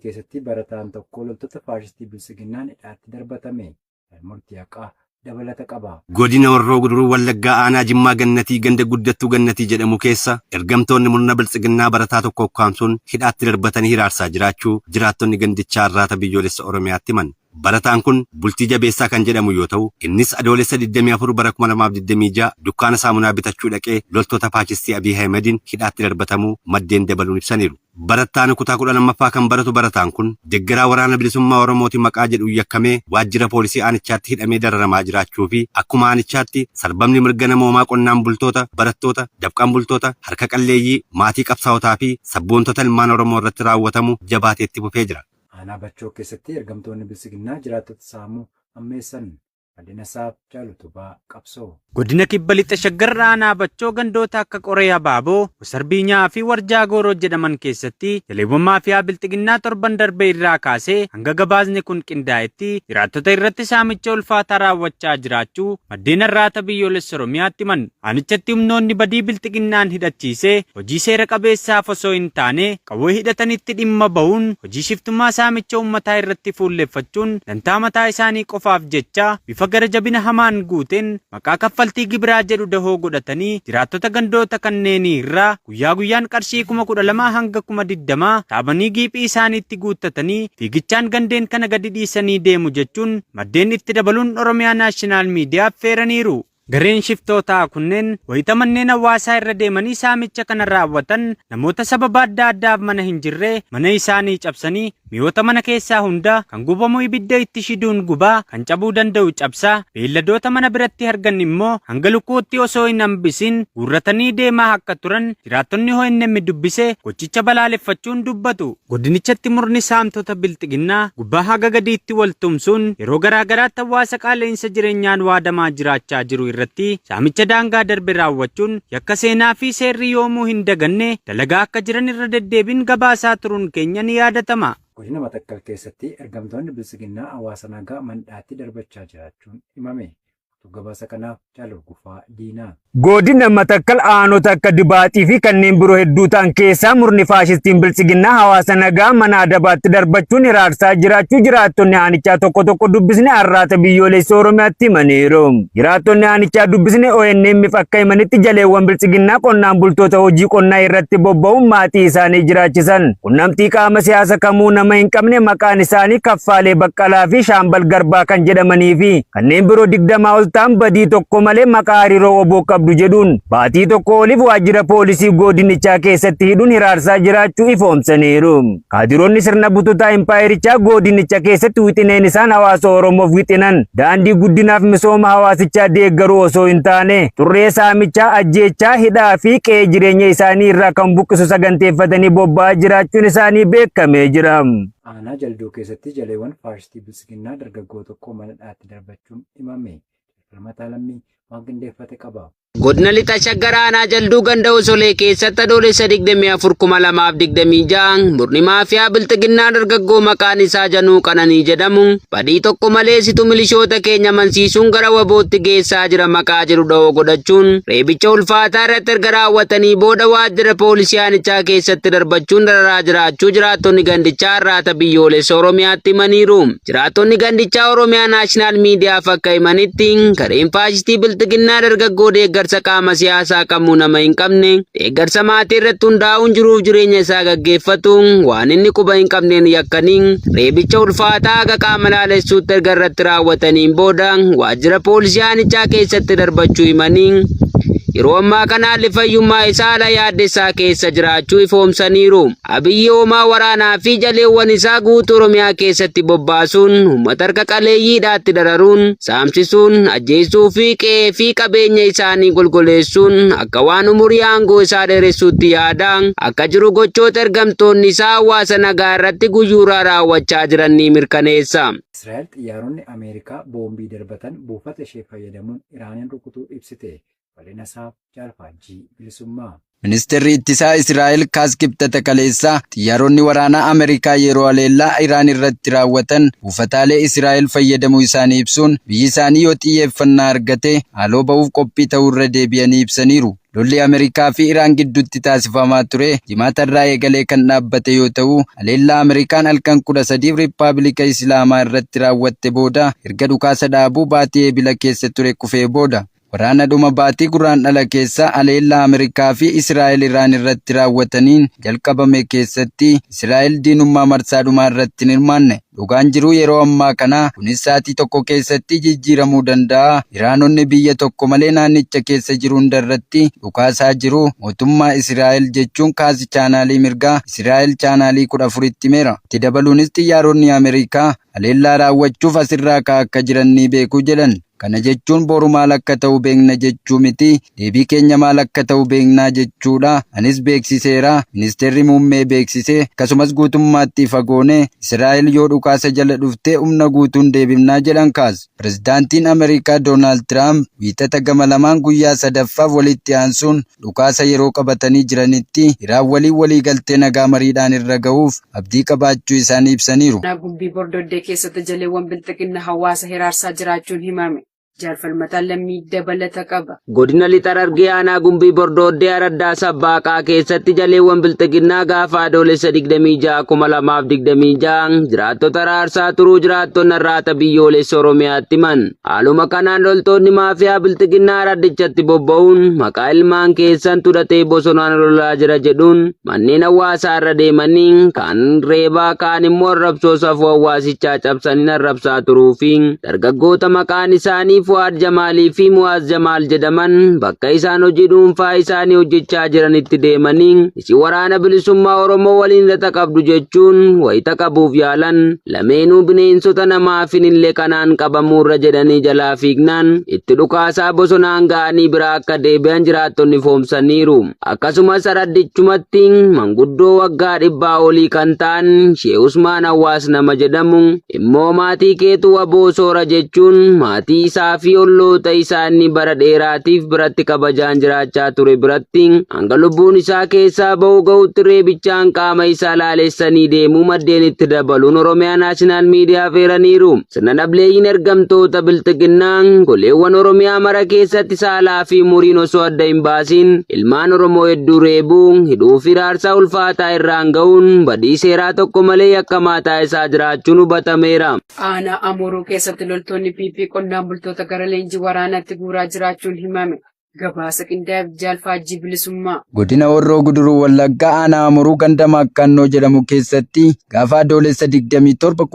keessatti barataan tokko loltoota faashistii Biltsiginnaan hidhaatti darbatame. Murtii haqaa dabalata qaba. Godina Horroo Guduruu Wallaggaa Aanaa Jimmaa Gannatii ganda Guddattuu Gannatii jedhamu keessa ergamtoonni murna Biltsiginnaa barataa tokko ukkaamsuun hidhaatti darbatanii hiraarsaa jiraachuu jiraattonni gandichaa Arraata Biyyoolessa Oromiyaatti himan. Barataan kun Bultii Jabeessaa kan jedhamu yoo ta'u, innis Adoolessa 24 bara 2026 dukkaana saamunaa bitachuu dhaqee loltoota faashistii Abiy Ahimediin hidhaatti darbatamuu maddeen dabaluun ibsaniiru. Barattaan kutaa 12ffaa kan baratu barataan kun deggeraa Waraana Bilisummaa Oromooti maqaa jedhuun yakkamee waajjira poolisii aanichaatti hidhamee dararamaa jiraachuu fi akkuma aanichaatti sarbamni mirga namoomaa qonnaan bultoota, barattoota, dafqaan bultoota, harka qalleeyyii, maatii qabsaa'otaa fi sabboontota ilmaan Oromoo irratti raawwatamu jabaatee itti fufee jira. Aanaa Bachoo keessatti ergamtoonni Biltsiginnaa jiraattota saamuu hammeessan. Bal'inasaaf Jaal Utubaa Qabsoo. Godina Kibba Lixa Shaggar Aanaa Bachoo gandoota akka Qoree Abaaboo, Wasarbiinyaa fi Warjaa Gooroo jedhaman keessatti jaleewwan maafiyaa Bilxiginnaa torban darbe irraa kaasee hanga gabaasni kun qindaa'etti jiraattota irratti saamicha ulfaataa raawwachaa jiraachuu maddeen Arraata Biyyoolessa Oromiyaatti himan. Aanichatti humnoonni badii Bilxiginnaan hidhachiise hojii seera qabeessaaf osoo hin taane qawwee hidhatanitti dhimma bahuun hojii shiftummaa saamicha uummataa irratti fuulleffachuun dantaa mataa isaanii qofaaf jecha bifa gara jabina hamaan guuteen maqaa kaffaltii gibiraa jedhu dahoo godhatanii jiraattota gandoota kanneenii irraa guyyaa guyyaan qarshii 12,000 hanga 20,000 saamanii giiphii isaaniitti guuttatanii fiigichaan gandeen kana gadi dhiisanii deemu jechuun maddeen itti dabaluun Oromiyaa Naashinaal Miidiyaaf feeraniiru. Gareen shiftootaa kunneen wayita manneen hawaasaa irra deemanii saamicha kana raawwatan namoota sababa adda addaaf mana hin jirre mana isaanii cabsanii mi'oota mana keessaa hunda kan gubamu ibidda itti shiduun gubaa, kan cabuu danda'u cabsaa, beeyladoota mana biratti argan immoo hanga lukkuutti osoo hin hambisiin guurratanii deemaa akka turan jiraattonni ONM dubbise gochicha balaaleffachuun dubbatu. Godinichatti murni saamtota Bilxiginnaa gubbaa haga gadiitti wal tumsuun yeroo garaa garaatti hawaasa qaala'insa jireenyaan waadamaa jiraachaa jiru irratti saamicha daangaa darbe raawwachuun yakka seenaa fi seerri yoomuu hin daganne dalagaa akka jiran irra deddeebiin gabaasaa turuun keenya ni yaadatama. Godina Matakkal keessatti ergamtoonni Biltsiginnaa hawaasa nagaa mandhaatti darbachaa jiraachuun himame. Guutuu gabaasa kanaaf Jaal Hurgufaa Diinaa. Godina Matakkal aanota akka Dibaaxii fi kanneen biroo hedduu ta'an keessaa murni faashistiin Biltsiginnaa hawaasa nagaa mana adabaatti darbachuun hiraarsaa jiraachuu jiraattonni aanichaa tokko tokko dubbisne Arraata Biyyoolessa Oromiyaatti himaniiru. Jiraattonni aanichaa dubbisne ONM'f akka himanitti jaleewwan Biltsiginnaa qonnaan bultoota hojii qonnaa irratti bobba'uun maatii isaanii jiraachisan qunnamtii qaama siyaasa kamuu nama hin qabne maqaan isaanii Kaffaalee Baqqalaa fi Shaambal Garbaa kan jedhamanii fi kanneen biroo 20 ol ta'an badii tokko malee maqaa hariiroo wbo qabdu jedhuun baatii tokko oliif waajjira poolisii goodinichaa keessatti hidhuun hiraarsaa jiraachuu ifoomsaniiru. Kaadiroonni sirna bututaa impaayerichaa goodinicha keessatti wixineen isaan hawaasa Oromoof wixinan daandii guddinaaf misooma hawaasichaa deeggaruu osoo hin taane xurree saamichaa, ajjeechaa, hidhaa fi qe'ee jireenya isaanii irraa kan buqqisu saganteeffatanii bobba'aa jiraachuun isaanii beekamee jira. Aanaa Jalduu keessatti jaleewwan faashistii Biltsiginnaa dargaggoo tokko mana hidhaatti darbachuun himame. Falmataa Lammii waan qindeeffate qaba. Godina Lixa Shaggar Aanaa Jalduu ganda Osolee keessatti Adoolessa 24,2026 murni maafiyaa Bilxiginnaa dargaggoo maqaan isaa Januu Qananii jedhamu badii tokko malee situ milishoota keenya amansiisuun gara wabootti geessaa jira maqaa jedhu dha'oo godhachuun reebicha ulfaataa irratti erga raawwatanii booda waajjira poolisii aanichaa keessatti darbachuun dararaa jiraachuu jiraattonni gandichaa Arraata Biyyoolessa Oromiyaatti himaniiru. Jiraattonni gandichaa Oromiyaa Naashinaal Miidiyaaf akka himanitti gareen faashistii Bilxiginnaa dargaggoo deeggarsa qaama siyaasaa kamuu nama hin qabne deeggarsa maatii irratti hundaa'uun jiruuf jireenya isaa gaggeeffatu waan inni quba hin qabneen yakkanii reebicha ulfaataa haga qaama laalessuutti erga irratti raawwataniin booda waajjira poolisii aanichaa keessatti darbachuu himanii yeroo ammaa kana haalli fayyummaa isaa haala yaaddessaa keessa jiraachuu ifoomsaniiru. Abiyyi hoomaa waraanaa fi jaleewwan isaa guutuu Oromiyaa keessatti bobbaasuun uummata harka qaleeyyii hidhaatti dararuun, saamsisuun, ajjeesuu fi qe'ee fi qabeenya isaanii golgoleessuun akka waan umurii aangoo isaa dheeressuutti yaada akka jiru gochoota ergamtoonni isaa hawaasa nagaa irratti guyyuuraa raawwachaa jiran ni mirkaneessa. Israa'el xiyyaaronni Ameerikaa boombii darbatan buufata ishee fayyadamuun Iraaniin rukutuu ibsite. Bal'inasaaf Jaal Faajjii Bilisummaa. Ministeerri Ittisaa Israa'el Kaaz Kibxata kaleessaa xiyyaaronni waraanaa Ameerikaa yeroo haleellaa Iraan irratti raawwatan buufataalee Israa'el fayyadamuu isaanii ibsuun, biyyi isaanii yoo xiyyeeffannaa argate haaloo ba'uuf qophii ta'uu irra deebi'anii ibsaniiru. Lolli Ameerikaa fi Iraan gidduutti taasifamaa ture Jimaata irraa eegalee kan dhaabbate yoo ta'u, haleellaa Ameerikaan halkan 13f Riippaabilika Islaamaa irratti raawwatte booda erga dhukaasa dhaabuu baatii Eebila keessa ture kufee booda. Waraana dhuma baatii Guraandhala keessa haleellaa Ameerikaa fi Israa'el Iraan irratti raawwataniin jalqabame keessatti Israa'el diinummaa marsaa dhumaa irratti hin hirmaanne. Dhugaan jiru yeroo ammaa kana kunis sa'aatii tokko keessatti jijjiiramuu danda'a. Iraanonni biyya tokko malee naannicha keessa jiru hunda irratti dhukaasaa jiru. Mootummaa Israa'el jechuun Kaatz chaanaalii mirgaa Israa'el chaanaalii 14tti himeera. Itti dabaluunis xiyyaaronni Ameerikaa haleellaa raawwachuuf asirraa ka'aa akka jiran ni beeku jedhan. Kana jechuun boru maal akka ta'u beekna jechuu miti. Deebii keenya maal akka ta'u beeknaa jechuudha. Anis beeksiseera. Ministeerri muummee beeksise. Akkasumas guutummaatti ifa goone. Israa'el yoo dhukaasa jala dhufte humna guutuun deebifnaa jedhan Kaatz. Pirezidaantiin Ameerikaa Doonaald Tiraamp Wiixata gama lamaan guyyaa sadaffaaf walitti aansuun dhukaasa yeroo qabatanii jiranitti Iraan waliin waliigaltee nagaa mariidhaan irra gahuuf abdii qabaachuu isaanii ibsaniiru. Aanaa Gumbii Bordoddee keessatti jaleewwan bilxiginna hawaasa hiraarsaa jiraachuun himame. Jaal Falmataa Lammii dabalata qaba. Godina Lixa Harargee Aanaa Gumbii Bordooddee Araddaa Sabbaaqaa keessatti jaleewwan Bilxiginnaa gaafa Adoolessa 26, 2026 jiraattota raarsaa turuu jiraattonni Arraata Biyyoolessa Oromiyaatti himan. Haaluma kanaan loltoonni maafiyaa Bilxiginnaa araddichatti bobba'uun maqaa ilmaan keessantu hidhatee bosonaan lolaa jira jedhuun manneen hawaasaa irra deemanii kaan reebaa kaan immoo arrabsoo safuu hawaasichaa cabsaniin arrabsaa turuu fi dargaggoota maqaan isaanii Fu'aad Jamaalii fi Mu'aaz Jamaal jedhaman bakka isaan hojii dhuunfaa isaanii hojjechaa jiranitti deemanii isin waraana bilisummaa Oromoo waliin hidhata qabdu jechuun wayita qabuuf yaalan lameenuu bineensota namaaf hin illee kanaan qabamuurra jedhanii jalaa fiignaan itti dhukaasaa bosonaan ga'anii biraa akka deebi'an jiraattonni foomsaniiru. Akkasumas araddichumatti manguddoo waggaa dhibbaa olii kan ta'an Shee Usmaan Hawaas nama jedhamu immoo maatii keetu waboo soora jechuun maatii isaa fi olloota isaa inni bara dheeraatiif biratti kabajaan jiraachaa ture biratti hanga lubbuun isaa keessaa ba'uu ga'utti reebichaan qaama isaa laalessanii deemuu maddeen itti dabaluun Oromiyaa Naashinaal Miidiyaaf eeraniiru. Sirna dhableeyyiin ergamtoota bilxiginnaa goleewwan Oromiyaa mara keessatti saalaa fi umuriin osoo adda hin baasiin ilmaan Oromoo hedduu reebuu, hidhuu fi raarsaa ulfaataa irraan ga'uun badii seeraa tokko malee yakkamaa taasisaa jiraachuun hubatameera. Aanaa Amuruu keessatti loltoonni PP qonnaan bultoota gara leenjii waraanaatti guuraa jiraachuun himame. Gabaasa qindaa'eef Jaal Faajjii Bilisummaa. Godina Horroo Guduruu Wallaggaa Aanaa Amuruu ganda Maakkaannoo jedhamu keessatti gaafa Adoolessa 27,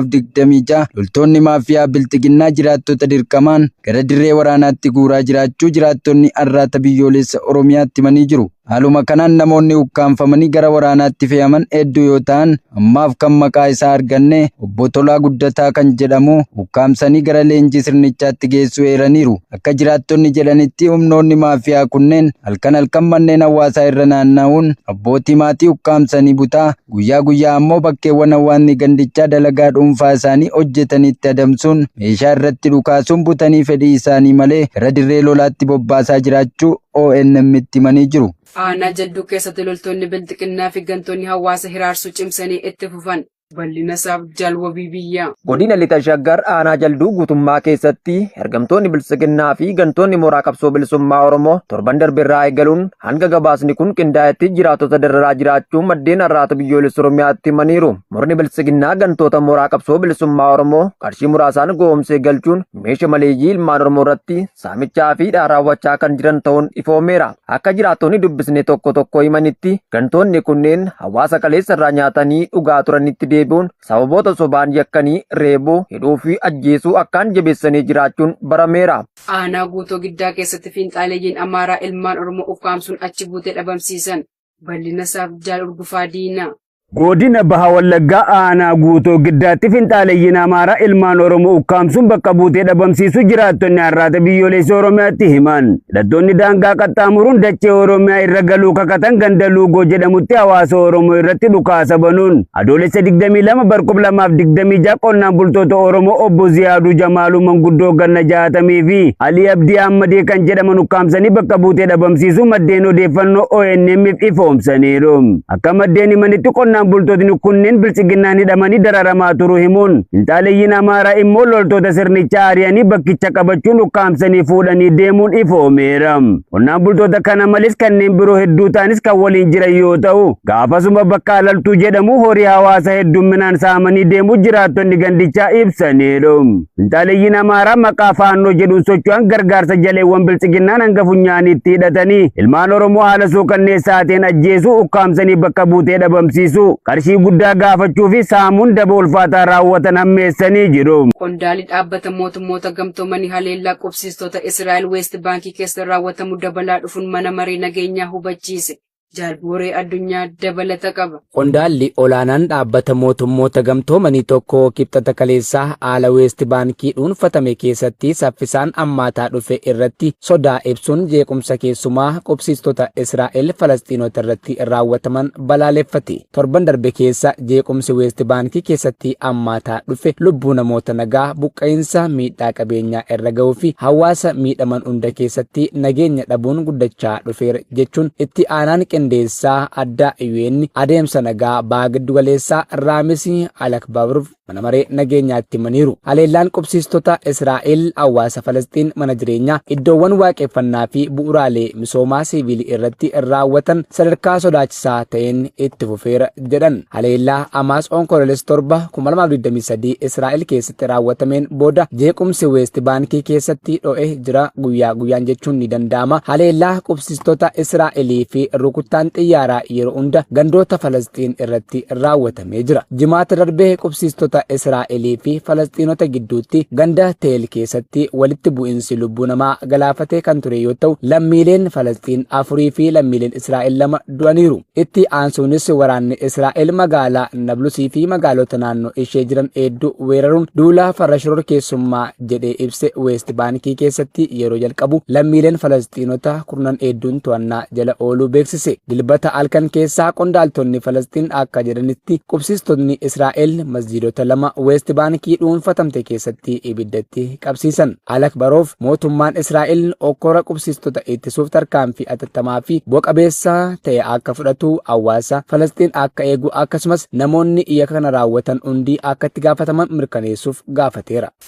2026 loltoonni maafiyaa Bilxiginnaa jiraattota dirqamaan gara dirree waraanaatti guuraa jiraachuu jiraattonni Arraata Biyyoolessa Oromiyaatti himanii jiru. Haaluma kanaan namoonni ukkaamfamanii gara waraanaatti fe'aman hedduu yoo ta'an, ammaaf kan maqaa isaa arganne Obbo Tolaa Guddataa kan jedhamu ukkaamsanii gara leenjii sirnichaatti geessuu eeraniiru. Akka jiraattonni jedhanitti humnoonni maafiyaa kunneen halkan halkan manneen hawaasaa irra naanna'uun abbootii maatii ukkaamsanii butaa, guyyaa guyyaa ammoo bakkeewwan hawaasni gandichaa dalagaa dhuunfaa isaanii hojjetanitti adamsuun meeshaa irratti dhukaasuun butanii fedhii isaanii malee gara dirree lolaatti bobbaasaa jiraachuu ONM'tti himanii jiru. Aanaa Jalduu keessatti loltoonni Bilxiqinnaa fi gantoonni hawaasa hiraarsuu cimsanii itti fufan. Bal'ina isaaf Jaal Wabii Biyyaa. Godina Lixa Shaggar Aanaa Jalduu guutummaa keessatti ergamtoonni Biltsiginnaa fi gantoonni mooraa qabsoo bilisummaa Oromoo torban darbe irraa eegaluun hanga gabaasni kun qindaa'etti jiraattota dararaa jiraachuu maddeen Arraata Biyyoolessa Oromiyaatti himaniiru. Murni Biltsiginnaa gantoota mooraa qabsoo bilisummaa Oromoo qarshii muraasaan gowwoomsee galchuun meesha maleeyyii ilmaan Oromoo irratti saamichaa fi hidhaa raawwachaa kan jiran ta'uun ifoomeera. Akka jiraattonni dubbisne tokko tokko himanitti gantoonni kunneen hawaasa kaleessa irraa nyaatanii dhugaa turanitti deebi'uun sababoota sobaan yakkanii reebuu, hidhuu fi ajjeesuu akkaan jabeessanii jiraachuun barameera. Aanaa Guutoo Giddaa keessatti fiinxaaleeyyiin Amaaraa ilmaan Oromoo ukkaamsuun achi buutee dhabamsiisan. Bal'ina isaaf Jaal Urgufaa Diinaa. Godina Baha Wallaggaa Aanaa Guutoo Giddaatti finxaaleyyiin Amaaraa ilmaan Oromoo ukkaamsuun bakka buutee dhabamsiisuu jiraattonni Arraata Biyyoolessa Oromiyaatti himan. Hidhattoonni daangaa qaxxaamuruun dachee Oromiyaa irra galuu kakatan ganda Luugoo jedhamutti hawaasa Oromoo irratti dhukaasa banuun Adoolessa 22 bar 2026 qonnaan bultoota Oromoo Obbo Ziyaaduu Jamaaluu manguddoo ganna 60 fi Alii Abdii Ahmadee kan jedhaman ukkaamsanii bakka buutee dhabamsiisuu maddeen odeeffannoo ONM'f ifoomsaniiru. Akka maddeen himanitti qonnaan qonnaan bultootni kunneen biltsiginnaan hidhamanii dararamaa turuu himuun finxaaleyyiin Amaaraa immoo loltoota sirnichaa ari'anii bakkicha qabachuun ukkaamsanii fuudhanii deemuun ifoomeera. Qonnaan bultoota kana malees kanneen biroo hedduu ta'anis kan waliin jiran yoo ta'u, gaafasuma bakka Alaltuu jedhamu horii hawaasa heddumminaan saamanii deemuu jiraattonni gandichaa ibsaniiru. Finxaaleyyiin Amaaraa maqaa Faannoo jedhuun socho'an gargaarsa jaleewwan biltsiginnaan hanga funyaaniitti hidhatanii ilmaan Oromoo haala suukanneessaa ta'een ajjeesuu, ukkaamsanii bakka buutee dhabamsiisuu, qarshii guddaa gaafachuu fi saamuun daba ulfaataa raawwatan hammeessanii jiru. Qondaalli dhaabbata mootummoota gamtoomanii haleellaa qubsiistota Israa'el Weest Baankii keessa raawwatamu dabalaa dhufuun mana maree nageenyaa hubachiise. Jaalbooree addunyaa dabalata qaba. Qondaalli olaanaan dhaabbata mootummoota gamtoomanii tokko kibxata kaleessaa haala Weest Baankii dhuunfatame keessatti saffisaan hammaataa dhufe irratti sodaa ibsuun jeequmsa keessumaa qubsiistota Israa'el Falasxiinota irratti raawwataman balaaleffate. Torban darbe keessa jeequmsi Weest Baankii keessatti hammaataa dhufe lubbuu namoota nagaa, buqqa'insa, miidhaa qabeenyaa irra ga'uu fi hawaasa miidhaman hunda keessatti nageenya dhabuun guddachaa dhufeera jechuun itti aanaan qindeessaa addaa UN adeemsa nagaa baha giddugaleessaa Raamis Alakbaruuf mana maree nageenyaatti himaniiru. Haleellaan qubsiistota Israa'el hawaasa Falasxiin mana jireenyaa, iddoowwan waaqeffannaa fi bu'uuraalee misoomaa siiviilii irratti raawwatan sadarkaa sodaachisaa ta'een itti fufeera jedhan. Haleellaa Hamaas Onkoloolessa 7, 2023 Israa'el keessatti raawwatameen booda jeequmsi Weest Baankii keessatti dho'e jira guyyaa guyyaan jechuun ni danda'ama. Haleellaa qubsiistota Israa'elii fi rukuttaan xiyyaaraa yeroo hunda gandoota Falasxiin irratti raawwatamee jira. Jimaata darbe qubsiistota Israa'elii fi Falasxiinota gidduutti ganda Teel keessatti walitti bu'insi lubbuu namaa galaafatee kan ture yoo ta'u, lammiileen Falasxiin afurii fi lammiileen Israa'el 2 du'aniiru. Itti aansuunis waraanni Israa'el magaalaa Nablusii fi magaalota naannoo ishee jiran hedduu weeraruun duula farra shororkeessummaa jedhee ibse Weest Baankii keessatti yeroo jalqabu lammiileen Falasxiinota kurnan hedduun to'annaa jala ooluu beeksise. Dilbata halkan keessaa qondaaltonni Falasxiin akka jedhanitti qubsiistotni Israa'el masjiidota 2 Weest Baankii dhuunfatamte keessatti ibiddatti qabsiisan. Alakbaroof mootummaan Israa'el okkora qubsiistota ittisuuf tarkaanfii atattamaa fi bu'a qabeessa ta'e akka fudhatu, hawaasa Falasxiin akka eegu akkasumas namoonni yakka kana raawwatan hundi akka itti gaafataman mirkaneessuuf gaafateera.